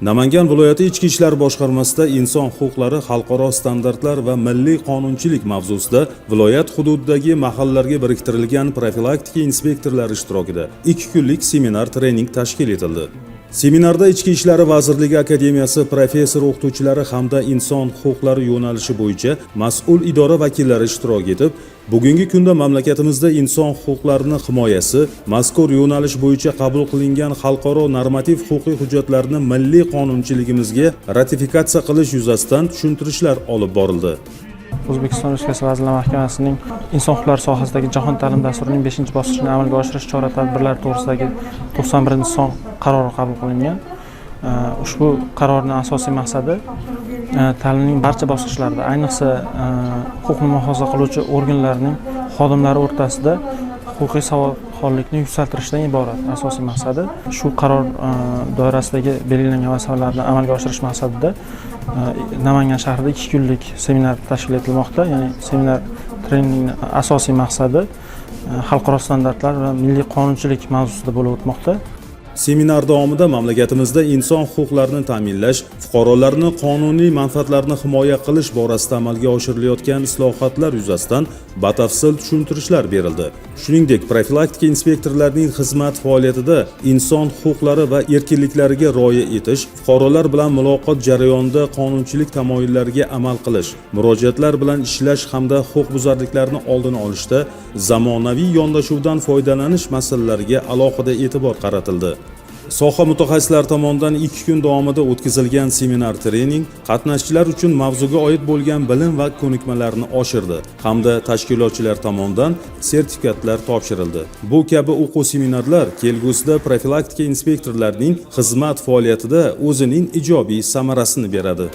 Namangan viloyati Ichki ishlar boshqarmasida inson huquqlari, xalqaro standartlar va milliy qonunchilik mavzusida viloyat hududidagi mahallalarga biriktirilgan profilaktika inspektorlari ishtirokida 2 kunlik seminar trening tashkil etildi. Seminarda Ichki ishlar vazirligi akademiyasi professor o'qituvchilari hamda inson huquqlari yo'nalishi bo'yicha mas'ul idora vakillari ishtirok etib, bugungi kunda mamlakatimizda inson huquqlarini himoyasi, mazkur yo'nalish bo'yicha qabul qilingan xalqaro normativ huquqiy hujjatlarni milliy qonunchiligimizga ratifikatsiya qilish yuzasidan tushuntirishlar olib borildi. O'zbekiston Respublikasi Vazirlar Mahkamasining inson huquqlari sohasidagi jahon ta'lim dasturining beshinchi bosqichini amalga oshirish chora tadbirlari to'g'risidagi 91-son qarori qabul qilingan. Ushbu qarorning asosiy maqsadi ta'limning barcha bosqichlarida, ayniqsa huquqni muhofaza qiluvchi organlarning xodimlari o'rtasida huquqiy savodxonlikni yuksaltirishdan iborat. Asosiy maqsadi shu qaror doirasidagi belgilangan vazifalarni amalga oshirish maqsadida Namangan shahrida 2 kunlik seminar tashkil etilmoqda. Ya'ni seminar treningni asosiy maqsadi xalqaro standartlar va milliy qonunchilik mavzusida bo'lib o'tmoqda. Seminar davomida mamlakatimizda inson huquqlarini ta'minlash, fuqarolarni qonuniy manfaatlarini himoya qilish borasida amalga oshirilayotgan islohotlar yuzasidan batafsil tushuntirishlar berildi. Shuningdek, profilaktika inspektorlarining xizmat faoliyatida inson huquqlari va erkinliklariga rioya etish, fuqarolar bilan muloqot jarayonida qonunchilik tamoyillariga amal qilish, murojaatlar bilan ishlash hamda huquqbuzarliklarni oldini olishda zamonaviy yondashuvdan foydalanish masalalariga alohida e'tibor qaratildi. Soha mutaxassislari tomonidan 2 kun davomida o'tkazilgan seminar trening qatnashchilar uchun mavzuga oid bo'lgan bilim va ko'nikmalarni oshirdi hamda tashkilotchilar tomonidan sertifikatlar topshirildi. Bu kabi o'quv seminarlar kelgusida profilaktika inspektorlarining xizmat faoliyatida o'zining ijobiy samarasini beradi.